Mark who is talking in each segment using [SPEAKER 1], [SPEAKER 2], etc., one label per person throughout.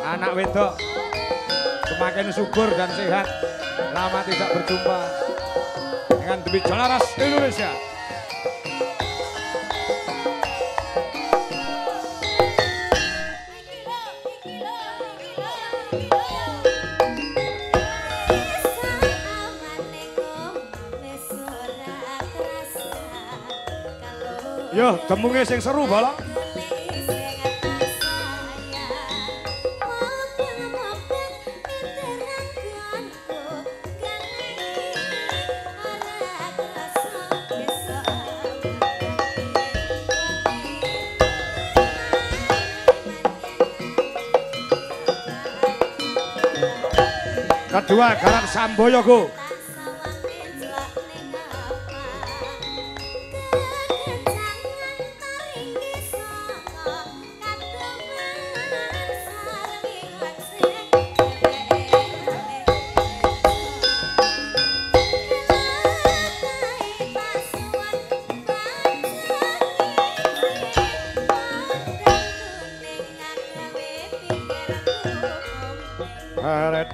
[SPEAKER 1] Anak wedok semakin subur dan sehat. Lama tidak berjumpa dengan Demi Jolaras Indonesia. Yo, demunge sing seru balok. Kedua garap Samboyo go. Heret.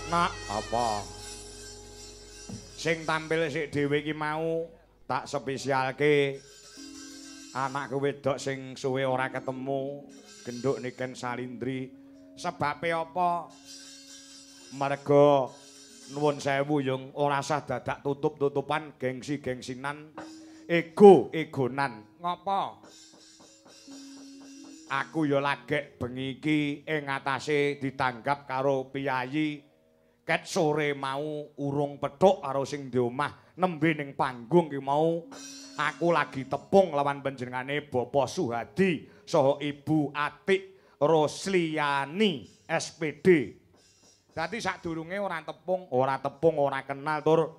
[SPEAKER 1] Nak apa? Sing tampil sik dhewe iki mau tak spesialke anakku wedok sing suwe ora ketemu, genduk Niken Salindri. Sebabe apa? Merga nuwun sewu yung ora sah dadak tutup-tutupan gengsi-gengsinan, ego-egonan. Ngopo? Aku ya lagek bengi iki ing atase ditanggap karo piyayi. Ket sore mau urung petuk karo sing di omah nembe ning panggung ki mau aku lagi tepung lawan panjenengane Bapak Suhadi saha Ibu Atik Rosliani SPD. Dadi sadurunge ora tepung, ora kenal tur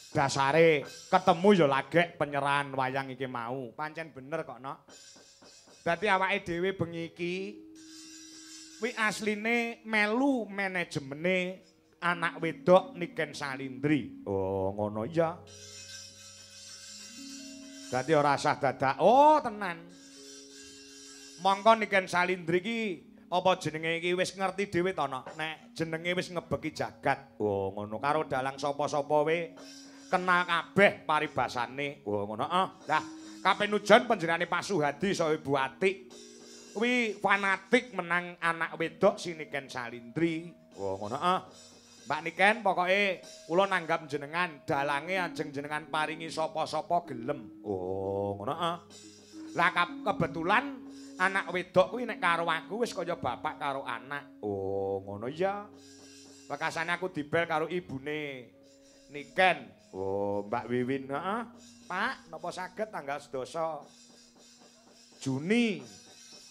[SPEAKER 1] dasare ketemu ya lagek penyerahan wayang iki mau. Pancen bener kok, Nok. Dadi awake dhewe bengi iki kuwi asline melu manajemene anak wedok Niken Salindri. Oh, ngono iya. Dadi ora sah dadak. Oh, tenan. Mongko Niken Salindri iki apa jenenge iki wis ngerti dhewe to, Nok. Nek jenenge wis ngebeki jagat. Oh, ngono. Karo dalang sapa-sapa we kenal kabeh paribasane. Oh, ngono. Ah, lah kapenujon panjenengane Pak Suhadi saha Ibu Atik kuwi fanatik menang anak wedok si Niken Salindri. Oh, ngono. Ah. Mbak Niken pokoke kula nanggap jenengan dalange ajeng jenengan paringi sapa-sapa gelem. Oh, ngono ah. Lah kebetulan anak wedok kuwi nek karo aku wis kaya bapak karo anak. Oh, ngono iya. Wekasane aku dibel karo ibune Niken. Oh, Mbak Wiwin, heeh. Pak, napa saged tanggal 11 Juni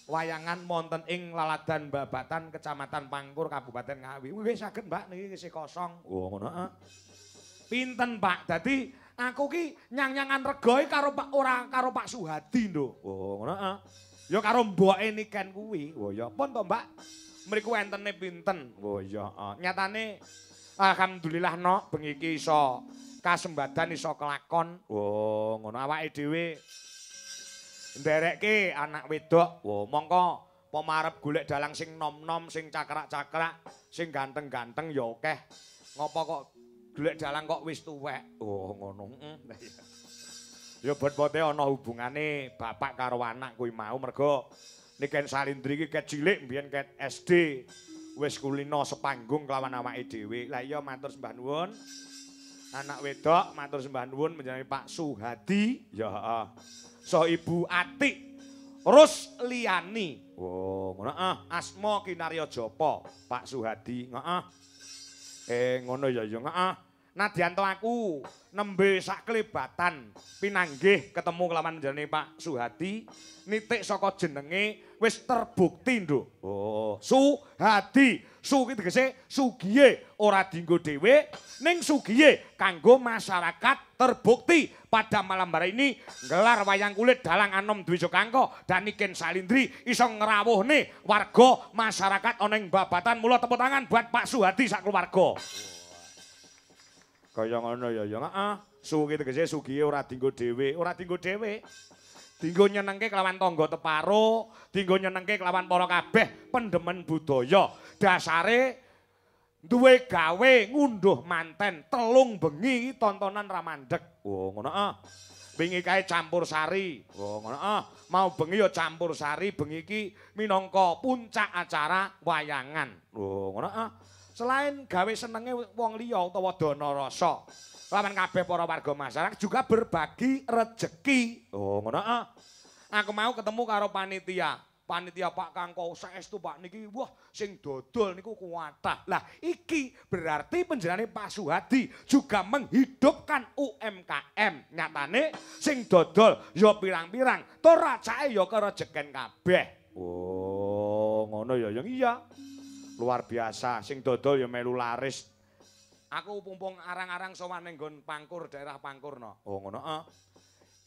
[SPEAKER 1] wayangan wonten ing Laladan Babatan Kecamatan Pangkur Kabupaten Ngawi. Nggih saged Mbak niki isih kosong. Oh ngono heeh. Pinten Pak? Dadi aku ki nyang-nyangan regoe karo Pak ora karo Pak Suhadi nduk. Oh ngono heeh. Ya karo mboke Niken kuwi. Oh ya pun to Mbak. Mriku entene pinten? Oh iya heeh. Nyatane alhamdulillah Nok bengi iki iso kasembadan iso kelakon. Oh ngono awake dhewe nderekke anak wedok. Wah, mongko pemarep golek dalang sing nom-nom, sing cakrak-cakrak, sing ganteng-ganteng ya akeh. Ngopo kok golek dalang kok wis tuwek? Oh, ngono. Heeh. Ya bot-bote ana hubungane bapak karo anak kuwi mau mergo Niken Salindri iki ket cilik mbiyen ket SD wis kulino sepanggung kelawan awake dhewe. Lah iya matur sembah nuwun. Anak wedok matur sembah nuwun menjenengan Pak Suhadi. Ya heeh. So Ibu Atik Rosliani. Oh, ngono ah, asma kinarya japa Pak Suhadi. Heeh. Ngono ya ya heeh. Nadyan to aku nembe saklebatan pinanggih ketemu kelawan jenenge Pak Suhadi, nitik saka jenenge wis terbukti, Nduk. Oh, Suhadi. Su ki tegese sugihe ora dienggo dhewe, ning sugihe kanggo masyarakat terbukti pada malam hari ini gelar wayang kulit dalang Anom Dwijo Kangko dan Niken Salindri iso ngrawuhne warga masyarakat ana ing Babatan. Mula tepuk tangan buat Pak Suhadi sak keluarga. Kaya ngono ya ya heeh. Su ki tegese sugihe ora dienggo dhewe, ora dienggo dhewe. Dinggo nyenengke kelawan tangga teparo, dinggo nyenengke kelawan para kabeh pendemen budaya. Dasare duwe gawe ngunduh manten 3 bengi tontonan ra mandeg. Oh ngono ah. Wingi kae campur sari. Oh ngono ah. Mau bengi ya campur sari, bengi iki minangka puncak acara wayangan. Oh ngono ah. Selain gawe senenge wong liya utawa dana rasa, lawan kabeh para warga masyarakat juga berbagi rejeki. Oh ngono ah. Aku mau ketemu karo panitia. Panitia Pak Kangko saestu Pak niki wah sing dodol niku kuwatah. Lah iki berarti panjenengane Pak Suhadi juga menghidupkan UMKM. Nyatane sing dodol ya pirang-pirang, tur racake ya kerejeken kabeh. Oh ngono ya yang iya. Luar biasa, sing dodol ya melu laris. Aku pumpung arang-arang sowan ning nggon Pangkur, daerah Pangkur no. Oh ngono ah.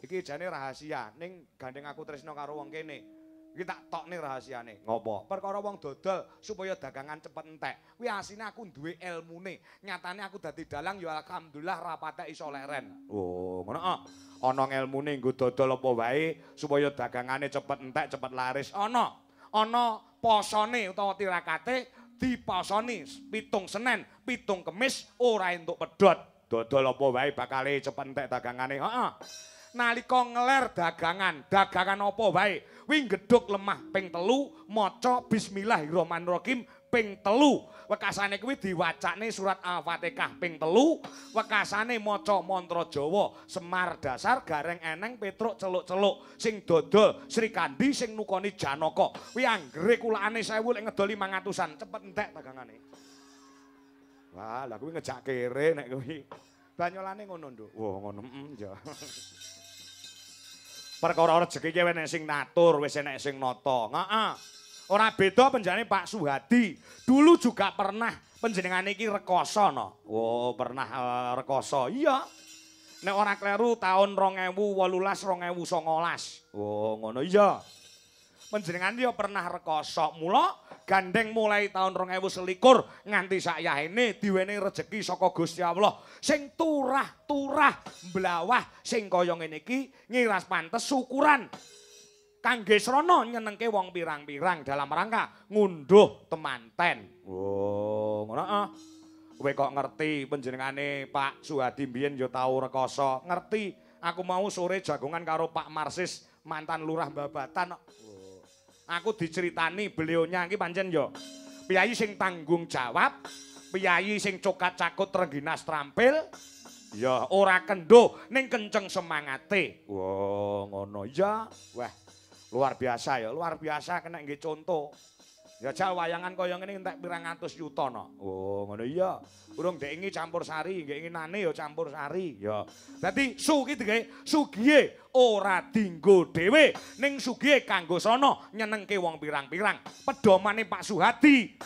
[SPEAKER 1] Iki jane rahasia, ning gandeng aku tresno karo wong kene. Iki tak tokne rahasiane. Ngopo? Perkara wong dodol supaya dagangan cepet entek. Kuwi asline aku duwe elmune. Nyatane aku dadi dalang ya alhamdulillah ra patek iso leren. Oh, ngono ah. Ana ngelmune nggo dodol apa wae supaya dagangane cepet entek, cepet laris. Ana. Ana posone utawa tirakate Dipasoni 7 Senen, 7 Kemis ora entuk pedhot. Dodol apa wae bakale cepet entek dagangane. Heeh. Nalika ngeler dagangan, dagangan apa wae, kuwi ngedhuk lemah ping 3, maca bismillahirrahmanirrahim ping 3. Wekasane kuwi diwacane surat Al-Fatihah ping 3, wekasane maca mantra Jawa, Semar Dasar, Gareng Eneng, Petruk Celuk-celuk, sing dodol Srikandi, sing nukoni Janaka. Kuwi anggere kulakane 1000 lek ngedol 500-an, cepet entek dagangane. Wah, lah kuwi ngejak kere nek kuwi. Banyolane ngono, Nduk. Wah, ngono, ya. Perkara rejeki ki enek sing ngatur, wis enek sing nata. Heeh. Ora beda penjenengane Pak Suhadi. Dulu juga pernah penjenengane iki rekoso no. Oh, pernah rekoso. Iya. Nek ora kleru tahun 2018 2019. Oh, ngono iya. Panjenengane ya pernah rekoso. Mula gandeng mulai tahun 2021 nganti sakyahene diwenehi rejeki saka Gusti Allah sing turah-turah mblawah sing kaya ngene iki ngiras pantes syukuran kangge srana nyenengke wong pirang-pirang dalam rangka ngunduh temanten. Oh, ngono ah. Kowe kok ngerti panjenengane Pak Suhadi mbiyen ya tau rekoso. Ngerti, aku mau sore jagongan karo Pak Marsis mantan lurah Babatan. Aku diceritani beliaunya iki pancen ya piyayi sing tanggung jawab, piyayi sing cokat cakut trengginas trampil, ya ora kendo ning kenceng semangate. Wah, ngono ya. Wah, luar biasa ya, luar biasa kena nggih contoh. Ya jal wayangan kaya ngene entek pirang atus yuta no. Oh, ngono iya. Urung ndek ingi campur sari, ndek inginane ya campur sari ya. Dadi su ki digawe sugihe ora dinggo dhewe, ning sugihe kanggo sono nyenengke wong pirang-pirang. Pedomane Pak Suhadi.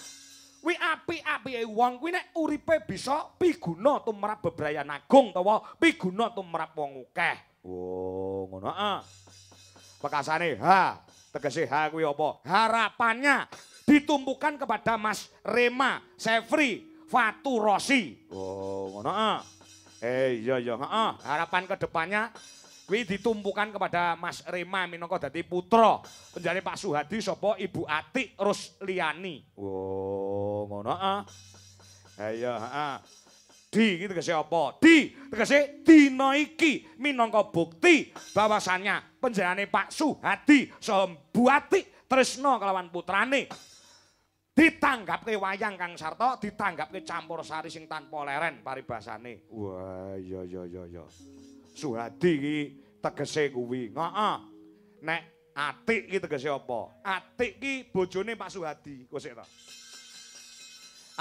[SPEAKER 1] Kuwi apik-apike wong kuwi nek uripe bisa piguna tumrap bebrayan agung utawa piguna tumrap wong akeh. Oh, ngono heeh. Pekasane H, tegese H kuwi apa? Harapannya ditumpukan kepada Mas Rema Sefri Faturosi. Oh, ngono heeh. Iya iya heeh. Harapan kedepannya kuwi ditumpukan kepada Mas Rema minangka dadi putra penjane Pak Suhadi sapa Ibu Atik Rusliani. Oh, ngono heeh. Iya heeh. Di iki tegese apa? Di tegese dina iki minangka bukti bahwasannya penjenengane Pak Suhadi saha Bu Atik tresna kelawan putrane. Ditanggapke wayang Kang Sarto, ditanggapke campur sari sing tanpa leren paribasane. Wah, iya iya iya iya. Suhadi iki tegese kuwi. Heeh. Nek Atik iki tegese apa? Atik iki bojone Pak Suhadi. Kok sik ta?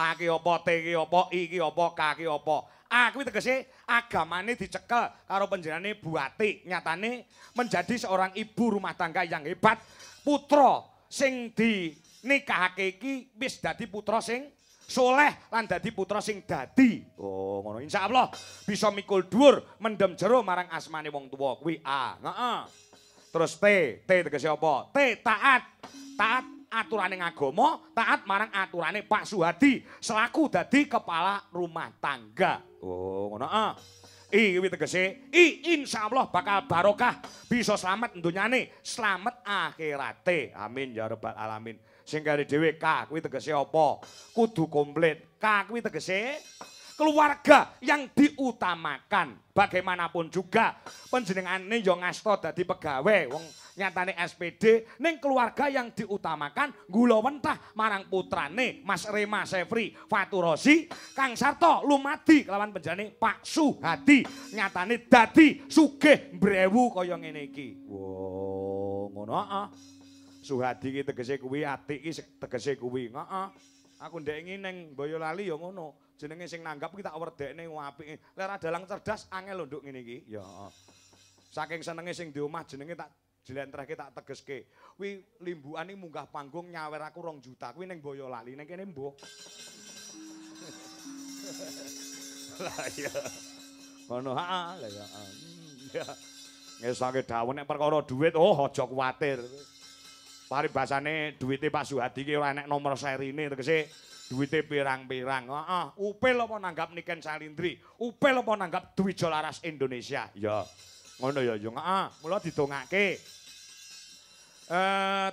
[SPEAKER 1] A ki apa, T ki apa, I ki apa, K ki apa. A kuwi tegese agamane dicekel karo panjenengane Bu Atik. Nyatane menjadi seorang ibu rumah tangga yang hebat. Putra sing dinikahake iki wis dadi putra sing soleh lan dadi putra sing dadi. Oh, ngono. Insyaallah bisa mikul dhuwur mendem jero marang asmane wong tuwa kuwi A. Heeh. Terus T, T tegese apa? T taat. Taat aturane agama, taat marang aturane Pak Suhadi selaku dadi kepala rumah tangga. Oh, ngono ah. I kuwi tegese I insyaallah bakal barokah, bisa slamet donyane, slamet akhirate. Amin ya rabbal alamin. Sing kare dhewe K kuwi tegese apa? Kudu komplit. K kuwi tegese keluarga yang diutamakan. Bagaimanapun juga panjenengane ya ngasta dadi pegawe wong nyatane SPD ning keluarga yang diutamakan gula wentah marang putrane Mas Rema Sefri Faturosi Kang Sarto lumadi kelawan penjenengane Pak Suhadi nyatane dadi sugih mbrewu kaya ngene iki. Wah, ngono heeh. Suhadi iki tegese kuwi, Atik iki tegese kuwi. Heeh. Aku ndek ingi ning Boyolali ya ngono. Jenenge sing nanggap iki tak werdekne apike. Lek ra dalang cerdas angel lho nduk ngene iki. Ya. Saking senenge sing di omah jenenge tak jlentrehke tak tegeske. Kuwi limbukan iki munggah panggung nyawer aku 2 juta. Kuwi ning Boyolali ning kene mbuh. Lah iya. Ngono heeh lah ya. Ya. Ngesake dawuh nek perkara dhuwit oh aja kuwatir. Paribasane duwite Pak Suhadi ki ora enek nomor serine tegese duwite pirang-pirang. Heeh, upil apa nanggap Niken Salindri, upil apa nanggap Dwijo Laras Indonesia. Ya. Ngono ya, ya heeh, mula didongake.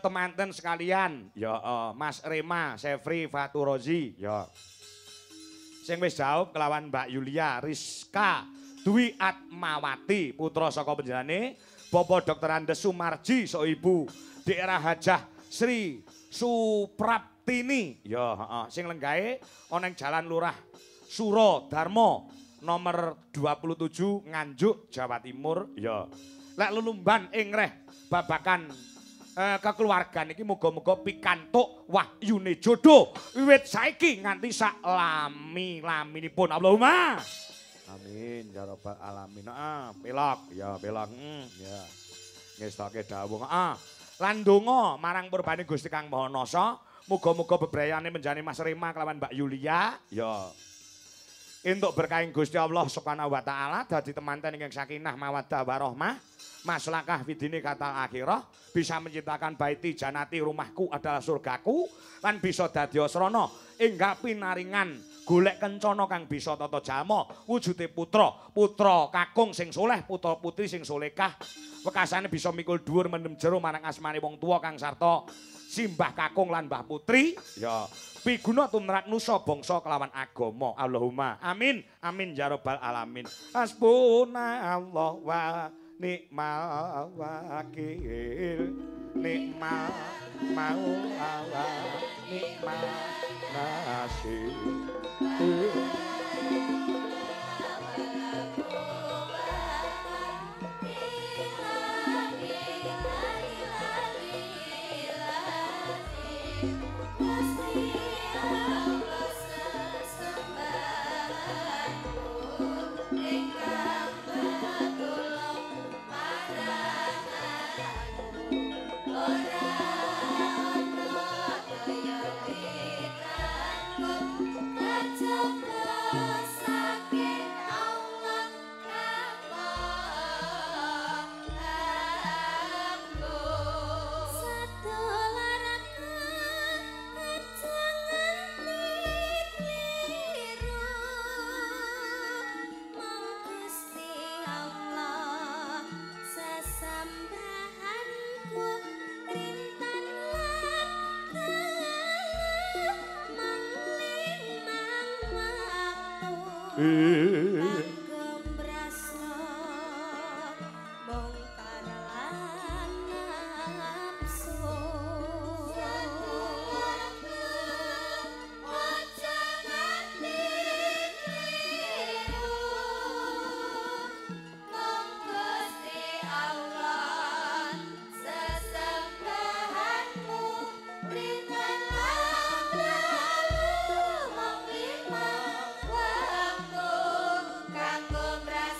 [SPEAKER 1] Temanten sekalian, ya Mas Rema Sefri Faturozi, ya. Sing wis jawab kelawan Mbak Yulia Rizka Dwi Atmawati, putra saka panjenengane Bapak Dr. Andes Sumarji sok ibu daerah Hajah Sri Supraptini, ya heeh, sing lenggahe ana ing Jalan Lurah Suro Darmo nomor 27 Nganjuk, Jawa Timur, ya. Lek lelumban ing reh babagan kekeluargaan iki muga-muga pikantuk wahyune jodoh wiwit saiki nganti sak lami-laminipun. Allahumma amin ya rabbal alamin. Heeh, pelok ya pelok. Ya. Ngestoke dawuh. Heeh. Lan donga marang purbane Gusti Kang Maha Nasa, muga-muga bebrayane menjane Mas Rema kelawan Mbak Yulia, ya. Entuk berkahing Gusti Allah Subhanahu wa taala dadi temanten ingkang sakinah mawaddah warahmah. Maslakah fidini kata akhirah bisa menciptakan baiti janati rumahku adalah surgaku lan bisa dadi asrana enggak pinaringan golek kencana kang bisa tata jalma wujude putra putra kakung sing soleh putra putri sing solekah wekasane bisa mikul dhuwur mendem jero marang asmane wong tuwa kang sarta simbah kakung lan mbah putri ya piguna tumrap nusa bangsa kelawan agama. Allahumma amin amin ya rabbal alamin. Hasbuna Allah wa nikmal wakil nikmal maula nikmal nasir.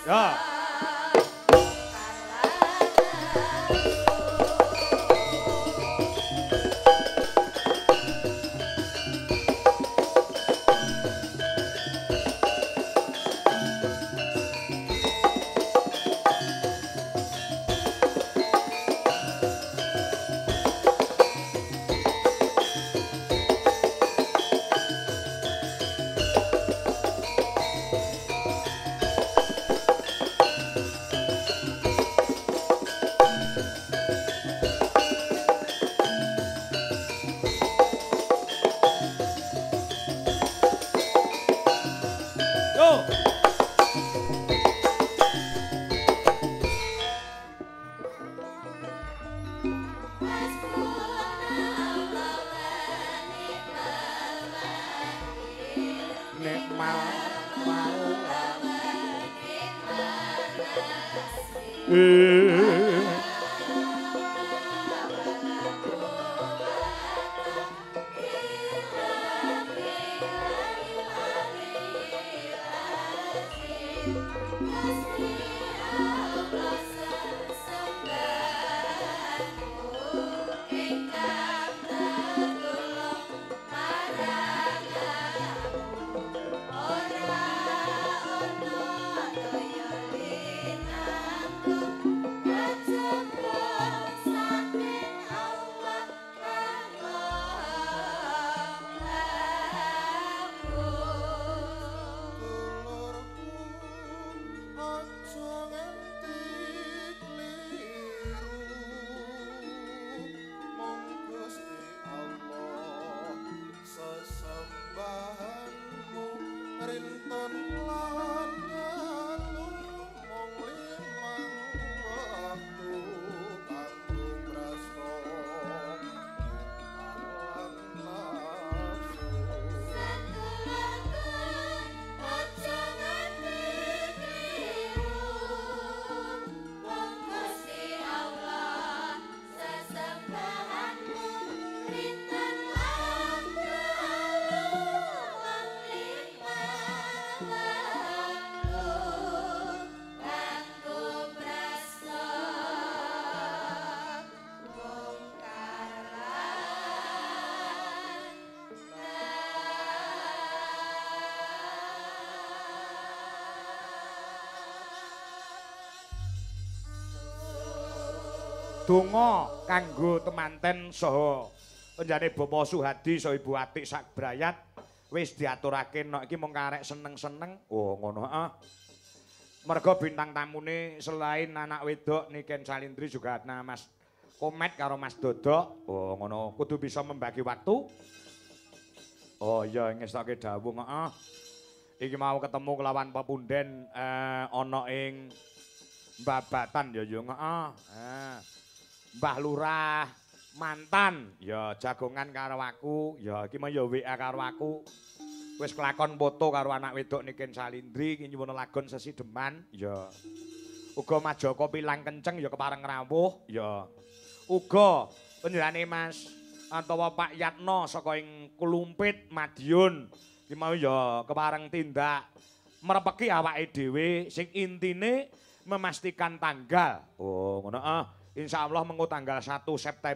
[SPEAKER 1] Ya.
[SPEAKER 2] Aja nganti Rinten lan dalu mung limang wektu kanggo prasta lan nafsu.
[SPEAKER 3] Sedulurku aja nganti kliru, wong Gusti Allah sesembahanmu rinten lan dalu mung limang wektu kanggo prasta mungkar lan.
[SPEAKER 1] Donga kanggo temanten saha penjane Bapak Suhadi saha Ibu Atik sak brayat wis diaturake nek iki mung karek seneng-seneng. Oh ngono heeh. Merga bintang tamune selain anak wedok Niken Salindri juga ana Mas Komet karo Mas Dodok. Oh ngono, kudu bisa membagi waktu. Oh iya ngestoke dawuh heeh. Iki mau ketemu kelawan pepunden ana ing Babatan ya ya heeh. Mbah Lurah mantan ya jagongan karo aku, ya iki mah ya WA karo aku. Wis kelakon foto karo anak wedok Niken Salindri iki nyuwun lagon sesideman ya. Uga Mas Joko pilang kenceng ya kepareng rawuh ya. Uga panjenengane Mas utawa Pak Yatno saka ing Klumpit Madiun iki mau ya kepareng tindak merepeki awake dhewe sing intine memastikan tanggal. Oh ngono ah. Insyaallah mengko tanggal 1 September.